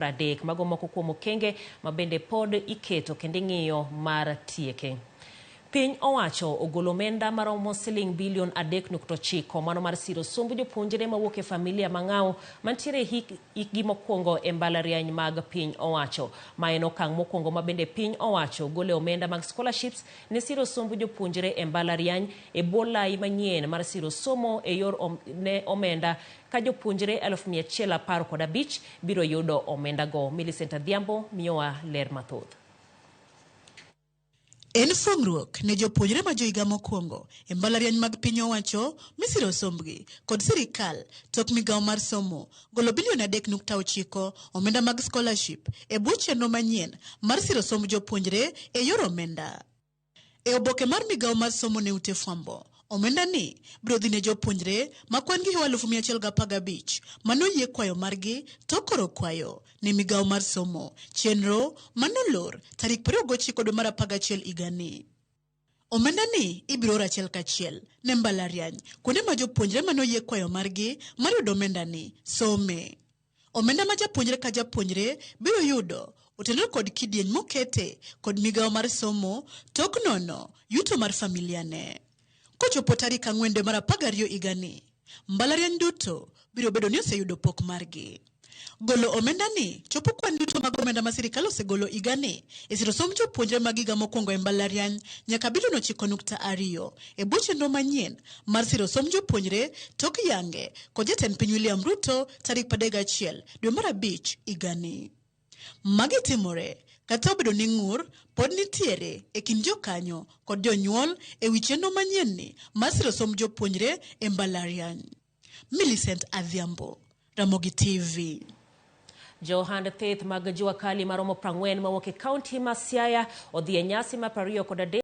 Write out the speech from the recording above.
30. Mago moko kuom okenge ma bende pod iketo kendo ing'iyo mar tieke. Piny owacho ogolo omenda maromo siling bilion 3.9 mano mar siro somb jopuonjre mawuok e familia mang'aw mantiere hikgi mokwongo e mbalariany mag piny owacho. Ma en okang' mokwongo ma bende piny owacho gole omenda mag scholarships ne siro somb jopuonjre e mbalariany e bwo lai manyien mar siro somo e yor ne omenda ka jopuonjre 115,000 biro yudo omendago. Millicent Adhiambo miyowa ler mathoth. En fuong'ruok ne jopuonjre ma johiga mokwongo e mbalariany mag piny owacho misiro sombgi kod sirikal tok migawo mar somo golo bilion 3.9 omenda mag scholarship e bwo chenro manyien mar siro somb jopuonjre e yor omenda. E oboke mar migawo mar somo ne ute fwambo, omenda ni biro dhi ne jopuonjre ma kwan gi 115,000 manoyie kwayo margi tok koro kwayo ne migawo mar somo, chenro manolor tarik 29 dwe mar 11 higani. Omenda ni ibiro or achiel kachiel ne mbalariany kuonde ma jopuonjre manoyie kwayo margi mar yudo omenda ni some. Omenda ma japuonjre ka japuonjre biro yudo otenore kod kidieny mokete kod migawo mar somo tok nono yuto mar familia ne. Kochopo tarik 4 dwe mar 12 higani, mbalariany duto biro bedo ni oseyudo pok margi. Golo omenda ni chopo kwan duto mag omenda ma sirikal osegolo higani e siro somb jopuonjre mag higa mokwongo e mbalariany nyaka bilion 9.2 e bwo chenro manyien mar siro somb jopuonjre tok yange kod jatend piny William Ruto tarik 31 dwe mar 5 higani. Magi timore kata obedo ni ng'ur pod nitiere e kind jokanyo kod jonyuol e wi chenro manyien ni mar siro somb jopuonjre e mbalariany. Millicent Adhiambo, Ramogi TV. Johand theth mag jua kali maromo 40 mawuok e kaunti ma Siaya odhi e nyasi mar 23.